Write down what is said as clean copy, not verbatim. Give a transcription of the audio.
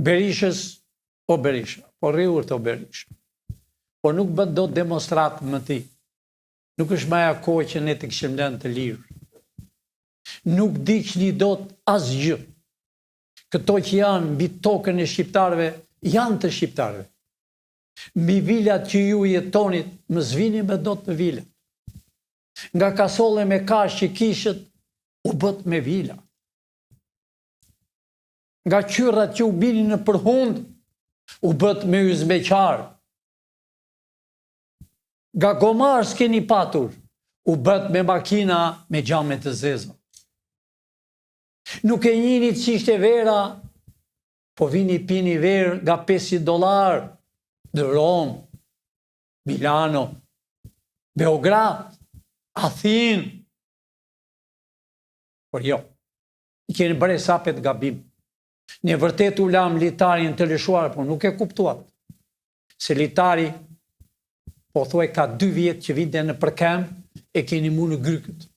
Berishës, o Berisha, po rri urtë o Berisha. Po nuk bën dot demonstratë më ti. Nuk është më ajo kohë që ne të kishim lënë të lirë. Nuk digjni dot asgjë. Këto që janë mbi tokën e shqiptarëve, janë të shqiptarëve. Mbi vilat që ju jetonit, më s'vini më dot në vila. Nga kasolle me kashtë që kishët, u bëtë me vila. Nga qyrrat që u binin nëpër hundë, u bëtë me yzmeqarë. Nga gomarë s'keni patur, u bëtë me makina me xhame të zeza. Nuk e njinit ç'ishte vera, po vini pini verë nga 500 dollarë në Romë, Milano, Beograd, Athinë. Por jo, i keni bërë hesapet gabim. Ne vërtet u lamë litarin të lëshuar, por nuk e kuptuat. Se litari, pothuaj ka dy vjet që vinte nëpër këmbë, e keni mu në grykët.